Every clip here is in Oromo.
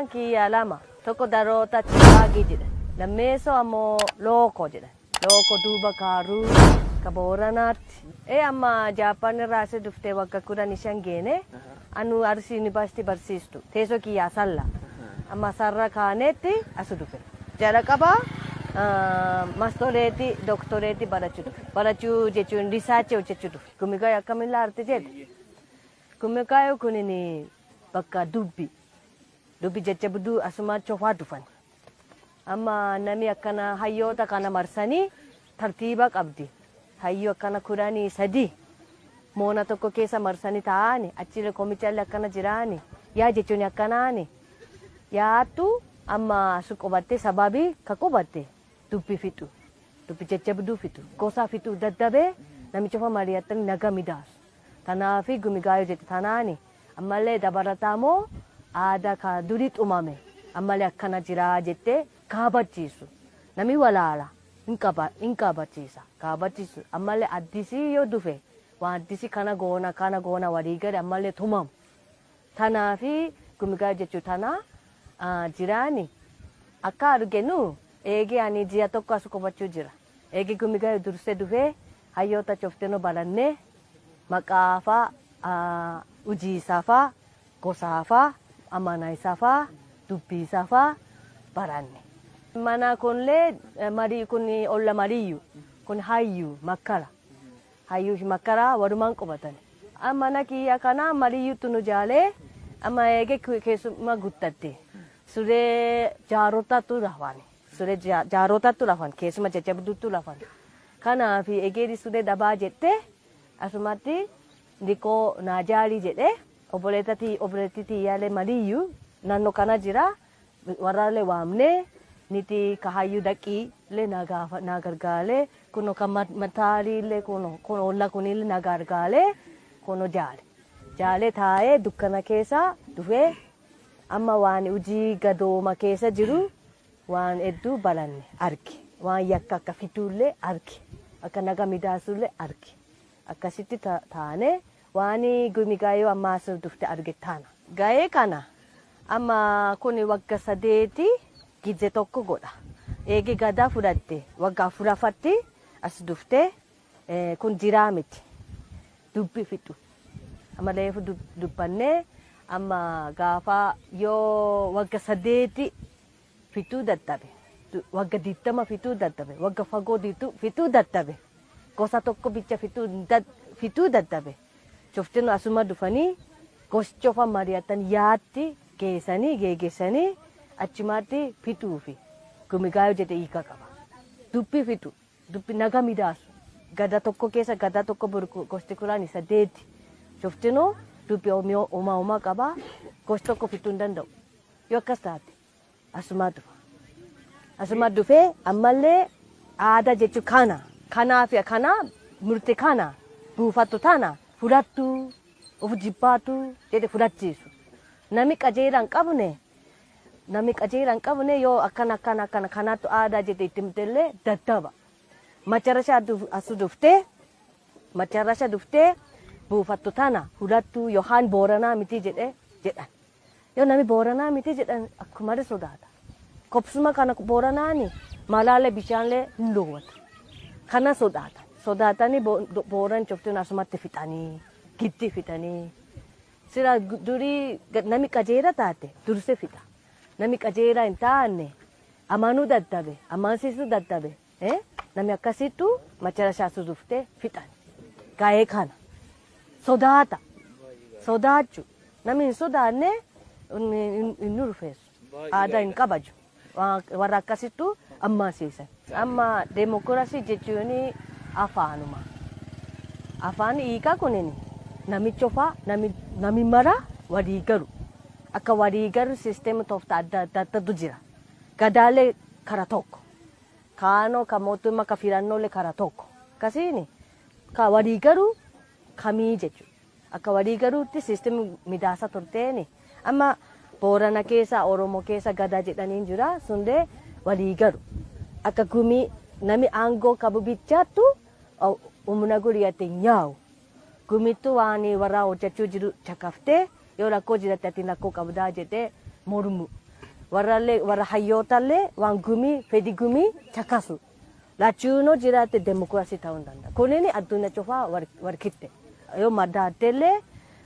Kiyya lama tokko daroota Chiwaagii jedha. Lammeessoo ammoo Lookoo jedha. Lookoo duuba kaaruu ka Booranaatti. Ee amma Jaappaan irraa asi dhuftee wagga 15 geene. Anu Arsii Yuunivarsiitii barsiistu. Teessoo kiyyaa salla. Amma sarara kaaneetti as dhufe. Jalqaba mastoreetii doktoreetii barachuu dhufe. Barachuu jechuun research hojjechuu dhufe. Gumigaayo akkamiin laarte jedhe. Gumigaayo kunin bakka dubbi. Dubbi jajjabduu asuma cofaa dhufan. Amma nami akkana hayyoota kana marsanii tartiiba qabdi. Hayyuu akkana 13 moona tokko keessa marsanii taa'ani achillee komichallee akkana jiraani yaa jechuun akkanaani yaattu amma asu qubatte sababii ka qubatte dubbi fixu dubbi jajjabduu fixu gosa fixu daddabee namicha fa mari'atanii naga midaasu. Tanaafi gumigaayo jette tanaani ammallee dabalataa moo aadaa ka durii xumame ammallee akkana jiraa jettee kaabachiisu. Nami walaala hin kabachiisa kaabachiisu ammallee addisii yoo dhufe waan addisii kana goona kana goona walii gale ammallee tumamu. Tanaafi gumigaayo jechuu tana jiraani akka arginu eegee ani ji'a tokko as qubachuu jira. Eegee gumigaayo dursee dhufee hayyoota cofteenoo barannee maqaafaa hojiisaafaa gosaafaa amanaisafaa dubbiisafaa baranne. Mana kunillee marii kun olla mariyyu kun hayyuu makkara. Hayyuu makkara walumaan qubatan. Mana kiyya kana mariyyuutu nu jaalee amma eegee keessummaa guuttatte. Suree jaarotatu rafan. Suree jaarotatu rafan keessuma jajjabduutu rafan. Kanaaf eegee suree dabaa jettee asumatti dikoo naa jaalii jedhee obboleettii tiyyaalee mariyyuu naannoo kana jira warraallee waamnee niti ka hayyuu dhaqii illee na gaafa na gargaalee kuno ka mataalii illee kuno kun olla kunillee na gargaalee kuno jaale. Jaalee taa'ee dukkana keessa dhufee amma waan hojii gadooma keessa jiru waan hedduu baranne arge. Waan yakka akka fituullee arge. Akka naga midaasullee arge. Akkasitti taanee waan gumigaayoo amma as dhufte arge taana. Ga'ee kana amma kun wagga sadeeti gizee tokko godha. Eegi gadaa fudhatte wagga afuraffatti as dhufte kun jiraa miti. Dubbi fixu. Amma reefu dubbannee amma gaafa yoo wagga sadeeti fixuu dadhabe wagga 20 fixuu dadhabe wagga fagoo fixuu dadhabe gosa tokko bicha fixuu dadhabe coftinu asuma dhufanii gosi cofa mari'atan yaatti geessanii geeggeessanii achumaatti fixuufi gumigaayo jedhe hiika qaba. Dubbi fixu dubbi naga midaasu gada tokko keessa gada tokko gosti 18 coftinu dubbi uumaa uumaa qaba gosti tokko fixuu hin danda'u yoo akkas taate asuma dhufa. Asuma dhufee ammallee aadaa jechuun kana kanaa fi kana murte kana buufattu tana fudhattu of jibbaatu jedhe fudhachiisu. Nami qajeelaa hin qabne nami qajeelaa hin qabne yoo akkana akkana akkana kanaatu aadaa jedhe itti himtellee daddaba. Macarashaa as dhuftee macarasha dhuftee buufattu tana fudhattu yookaan Booranaa miti jedhe jedhan. Yoo nami Booranaa miti jedhan akkuma sodaata. Kopsuma kana Booranaani malaalee bishaanlee hin dhoowwatu. Kana sodaata. Sodaatanii Booran cuftuun asumatti fixanii giddi fixanii. Sira durii nami qajeela taate dursee fixa. Nami qajeela hin taane amanuu dadhabe amansiisuu dadhabe nami akkasittu macarashaa dhuftee fixan. Ga'ee kana sodaata. Sodaachuu nami hin sodaanne hin ulfeessu. Aadaa hin kabaju. Warra akkasittu ammansiisan. Amma deemokiraasii jechuun afaanuma. Afaan hiikaa kunin namicha ofaa nami mara walii galu. Akka walii galu siisteemii tooftaa adda addaatu jira. Gadaalee kara tokko. Kaanoo ka mootummaa ka filannoolee kara tokko. Akkasiin ka walii galu kamii jechuudha. Akka walii galuutti siisteemii midaasa turteeni. Amma Boorana keessa Oromoo keessa gadaa jedhanii jira sunillee walii galu. Akka gumii nami aangoo qabu bichaattu humna guriyate nyaa'u. Gumittu waan warra hojjechuu jiru caqaftee yoo rakkoo jiratte ati rakkoo qabdaa jedhee mormu. Warrallee warra hayyootallee waan gumii fedhi gumii caqasu. Lachuunoo jiraate demokiraasii ta'uu hin danda'a. Kunin addunyaa cufaa warkitte. Yoo maddaattellee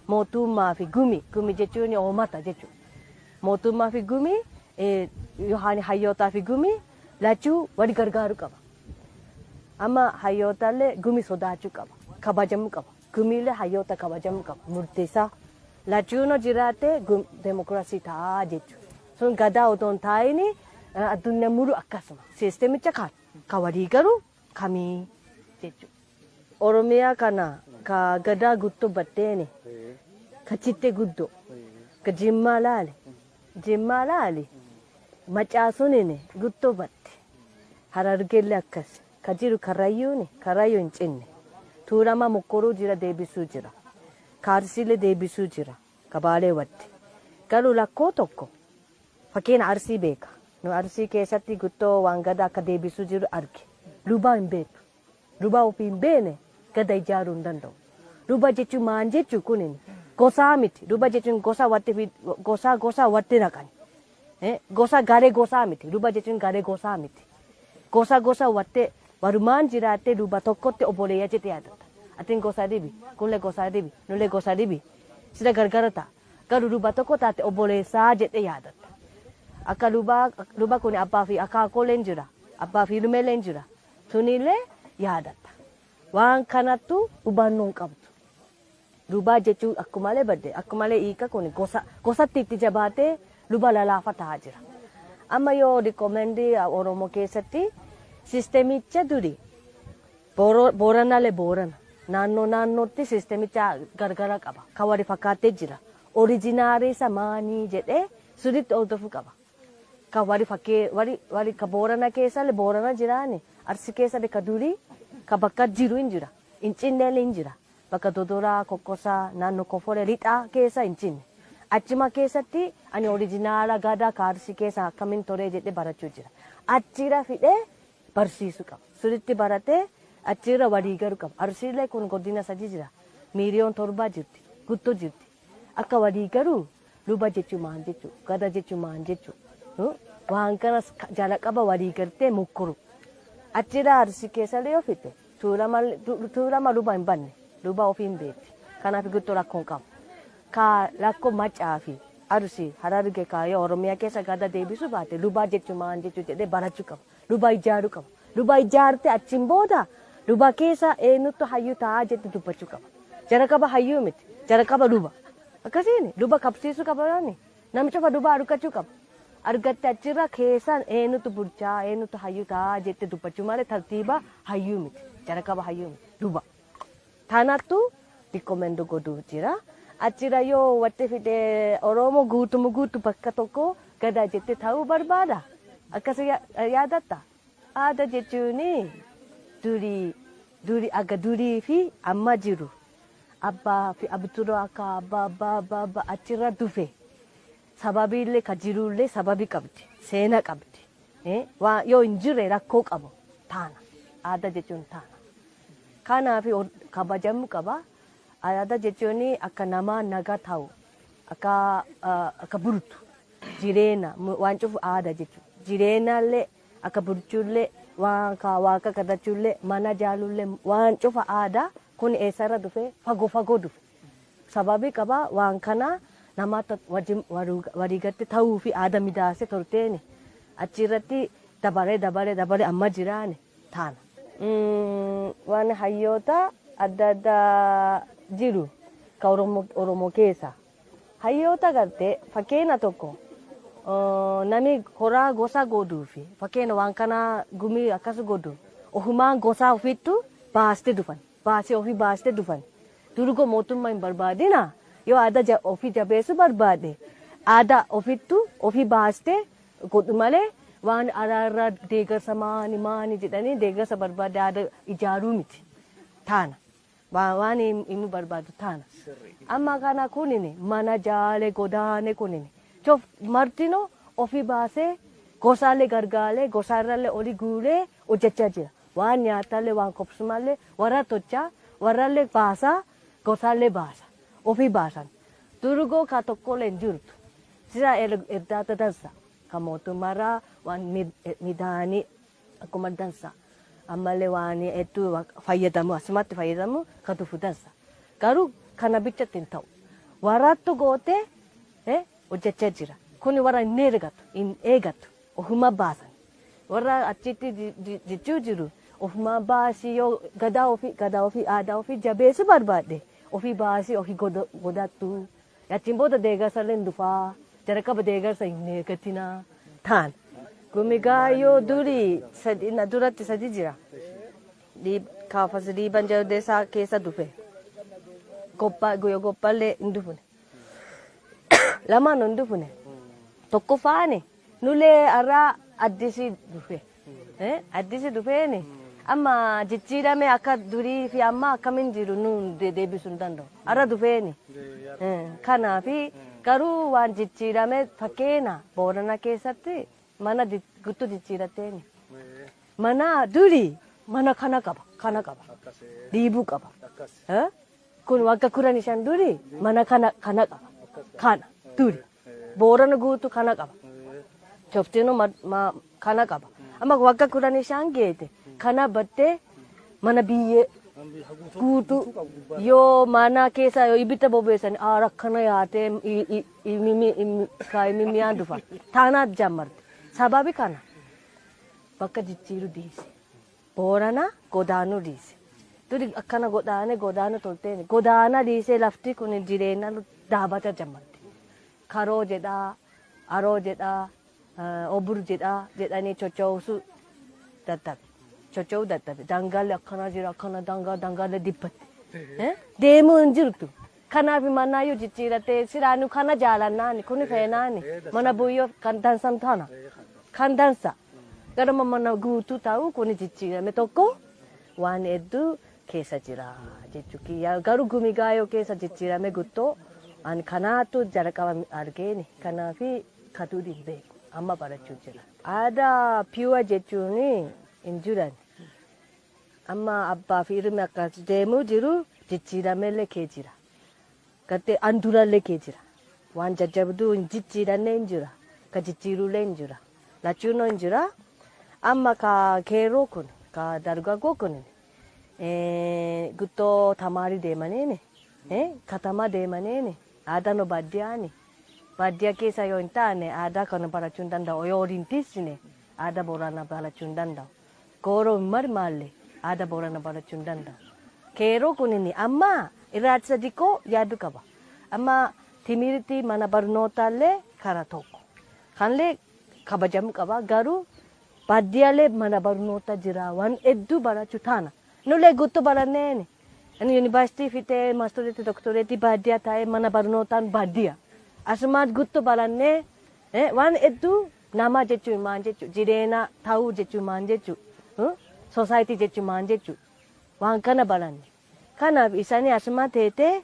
mootummaa fi gumii, gumii jechuun uummata jechuudha. Mootummaa fi gumii yookaan hayyootaa fi gumii lachuu wal gargaaruu qaba. Amma hayyootallee gumii sodaachuu qaba. Kabajamuu qaba. Gumiilee hayyoota kabajamuu qaba. Murteessaa. Lachuunoo jiraate demokiraasii ta'a jechuudha. Sun gadaa otoo hin taa'in addunyaa mulu akkasuma. Siistemicha kan ka walii galu kamii jechuudha. Oromiyaa kana ka gadaa guutuu batteeni ka cittee guddoo ka jimmaa laale jimmaa laale macaasunin guutuu batte harargeellee akkas ka jiru karrayyuuni karrayyuu hin cinne tuulama mokkoruu jira deebisuu jira kaarsiilee deebisuu jira kabaalee watte garuu lakkoo tokko fakkeenya arsii beeka nu arsii keessatti guutuu waan gadaa akka deebisuu jiru arge lubaa hin beeku lubaa ofii hin beene gada ijaaruu hin danda'u. Luba jechuun maan jechuu kunin gosaa miti. Luba jechuun gosa watti gosa gosa watti naqan. Gosa garee gosaa miti. Luba jechuun garee gosaa miti. Gosa gosa watte walumaan jiraattee luba tokkotti obboleeyyaa jettee yaadatta. Atiin gosa dibi, kunillee gosa dibi, nullee gosa dibi. Sida gargar ta'a. Garuu luba tokko taate obboleessaa jettee yaadatta. Akka luba luba kun abbaa fi akaakoleen jira. Abbaa fi ilmeeleen jira. Sunillee yaadatta. Waan kanattu hubannoo hin qabdu. Lubaa jechuun akkumalee badde akkumalee hiika kun gosa gosatti itti jabaatee luba lalaafa ta'aa jira. Amma yoo rikoomendii Oromoo keessatti siistemicha duri Booranaalee Boorana naannoo naannootti siistemicha gargara qaba. Kan wali fakkaatee jira. Orijinaarii isa maanii jedhee sirriitti hordofuu qaba. Kan wali fakkee wali wali ka Boorana keessallee Boorana jiraani Arsii keessallee ka durii ka bakka jiru hin jira. Hin cinneellee hin jira. Bakka Dodoraa, Kokkosaa, naannoo Kofolee, Lixaa keessa hin cinne. Achuma keessatti ani orijinaala gadaa ka Arsii keessa akkamiin toree jedhee barachuu jira. Achirra fidee barsiisuu qaba. Sirriitti baratee achirra walii galuu qaba. Arsiilee kun godina sadi jira. 7 miiliyoon jirti. Guutuu jirti. Akka walii galuu luba jechuun maal jechuu gada jechuun maal jechuu waan kanas jalqaba walii galtee mukkuru. Achirra Arsii keessallee yoo fidde tuulama luba hin banne luba ofii hin beekti. Kanaaf guutuu rakkoo hin qabu. Ka rakkoo macaa fi Arsii Hararge kaayoo Oromiyaa keessa gada deebisuu baate luba jechuun maal jechuu jedhee barachuu qaba. Luba ijaaruu qaba. Luba ijaarte achiin booda luba keessa eenyutu hayyuu ta'aa jetti dubbachuu qaba. Jalqaba hayyuu miti. Jalqaba luba. Akkasiin luba qabsiisuu qaba namni. Namni cufa luba argachuu qaba. Argatte achirra keessaan eenyutu bulchaa eenyutu hayyuu ta'aa jette dubbachuu malee tartiiba hayyuu miti. Jalqaba hayyuu miti. Luba. Tanattu rikoomend godhuu jira. Achirra yoo watti fidee Oromoo guutumu guutu bakka tokko gada jette ta'uu barbaada. Akkasi yaadatta. Aadaa jechuun durii durii aga durii fi amma jiru. Abbaa fi abturoo akka abbaa abbaa abbaa abbaa achirra dhufe. Sababiillee ka jirullee sababii qabdi. Seenaa qabdi. Waa yoo hin jirre rakkoo qabu taana. Aadaa jechuun taana. Kanaaf kabajamuu qaba. Aadaa jechuun akka nama nagaa ta'u akka akka bultu jireenya waan cufu aadaa jechuudha. Jireenyallee akka bulchuullee waan ka waaqa kadhachuullee mana jaaluullee waan cufa aadaa kun eessarra dhufe fagoo fagoo dhufe. Sababii qaba waan kana namoota wajjin waliigaltee ta'uu fi aadaa midaasee tolteeni achirratti dabaree dabaree dabaree amma jiraani taana. Waan hayyoota adda addaa jiru ka Oromoo keessa. Hayyoota gartee fakkeenya tokko namni horaa gosa godhuu fi fakkeenya waan kana gumii akkas godhu ofumaan gosa ofittu baastee dhufan baasee ofii baastee dhufan durgo mootummaa hin barbaadina yoo aadaa ofii jabeessuu barbaade aadaa ofittu ofii baastee godhu malee waan araarraa deeggarsa maani maani jedhanii deeggarsa barbaade aadaa ijaaruu miti taana. Waan himu barbaadu taana. Amma kana kunin mana jaale godaane kunin cof martino ofii baasee gosaallee gargaalee gosaarrallee oli guuree hojjechaa jira. Waan nyaatallee waan qobsumallee warra tolchaa warrallee baasaa gosaallee baasa ofii baasan. Durgoo ka tokkollee hin jirtu. Sira erdaata dansa. Ka mootummaarraa waan midhaanii akkuma dansa. Ammallee waan hedduu fayyadamu asumatti fayyadamu ka dhufu dansa. Garuu kana bichatti hin ta'u. Warraattu gootee hojjechaa jira. Kuni warra hin eegatu, hin eegatu. Ofuma baasan. Warra achitti jechuu jiru ofuma baasii yoo gadaa ofii gadaa ofii aadaa ofii jabeessuu barbaadde ofii baasii ofii godhattu. Achiin booda deeggarsa illee hin dhufaa. Jalqaba deeggarsa hin eeggatinaa. Taan. Gumigaayyoo durii sadi na duratti sadi jira. Kaafas dhiiban jaldeessaa keessa dhufe. Gobbaa guyyaa gobbaallee hin dhufne. Lamaan hin dhufne. Tokkoffaani nulee har'a addisii dhufe. Addisii dhufeeni amma jijjiirame akka durii fi amma akkamiin jiru nu deebisuu hin danda'u. Har'a dhufeeni. Kanaafi garuu waan jijjiirame fakkeenya Boorana keessatti mana guutuu jijjiirateeni. Mana durii mana kana qaba kana qaba. Dhiibuu qaba. Kun waggaa 15 durii mana kana kana qaba. Kana duri. Boorana guutuu kana qaba. Coftinuu kana qaba. Amma waggaa 15 geete kana battee mana biyyee guutuu yoo mana keessa yoo ibidda bobeessan aara akkana yaatee imimiyaan dhufa. Taanaat jammarte. Sababi kana bakka jijjiiruu dhiise. Boorana godaanuu dhiise. Duri akkana godaane godaanuu tolteeni. Godaana dhiisee lafti kun jireenya dhaabata jammarte. Karoo jedhaa, aroo jedhaa, obur jedhaa jedhanii sochoosuu dadhabe. Socho'uu dadhabe. Dangaalee akkana jira akkana dangaa dangaalee dhibbatte. Deemuu hin jirtu. Kanaaf manaayyuu jijjiiratee silaanuu kana jaalannaani kuni feenaani mana buyyoo kan dansan tana kan dansa. Garuma mana guutuu ta'u kuni jijjiirame tokko waan hedduu keessa jira jechuu kiyya. Garuu gumigaayoo keessa jijjiirame guttoo ani kanaatu jalqaba argeeni kanaafi kaduudhi hin beeku amma barachuu jira. Aadaa pure jechuun hin jiran. Amma abbaa fi ilmi akkas deemuu jiru jijjiiramellee kee jira. Gartee an durallee kee jira. Waan jajjabduu hin jijjiiranne hin jira. Ka jijjiirullee hin jira. Lachuunoo hin jira. Amma ka keeroo kun ka dargaggoo kun guttoo tamaarii deemaniini katama deemaniini aadaan baadiyyaani. Baadiyyaa keessa yoo hin taane aadaa kana barachuu hin danda'u. Yoo hin tiisine aadaa Booranaa barachuu hin danda'u. Gooroo hin marmaalle aadaa Booranaa barachuu hin danda'u. Keeroo kunini amma irraatisa xiqqoo yaaduu qaba. Amma timirti mana barnootaallee karaa tokko. Kanillee kabajamuu qaba garuu baadiyyaalee mana barnoota jira waan hedduu barachuu taana. Nullee guutuu baranneeni. Ani yuunivarsiitii fixee maastoreetii doktoreetii baadiyyaa taa'ee mana barnootaan baadiyyaa. Asumaan guutuu barannee waan hedduu nama jechuun maal jechuun jireenya ta'uu jechuun maal jechuun soosaayitii jechuun maal jechuun waan kana baranne. Kanaaf isaanii asuma teetee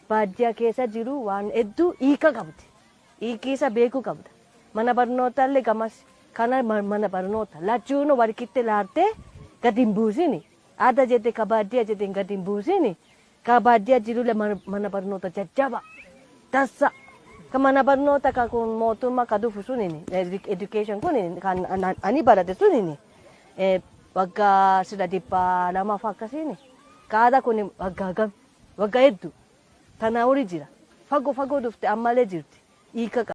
baadiyyaa keessa jiru waan hedduu hiika qabdi. Hiikii isa beekuu qabda. Mana barnootaallee gamas kana mana barnoota lachuun walqitti laaltee gadi hin buusini. Aadaa jette ka baadiyyaa jette gadi hin buusini. Ka baadiyyaa jirullee mana barnoota jajjaba. Tassa. Ka mana barnoota ka kun mootummaa ka dhufu sunini education kun kan ani barate sunini waggaa sida 200 fa akkasiini. Ka aadaa kun waggaa gam waggaa hedduu. Tanaa oli jira. Fagoo fagoo dhufte ammallee jirti. Hiika qaba.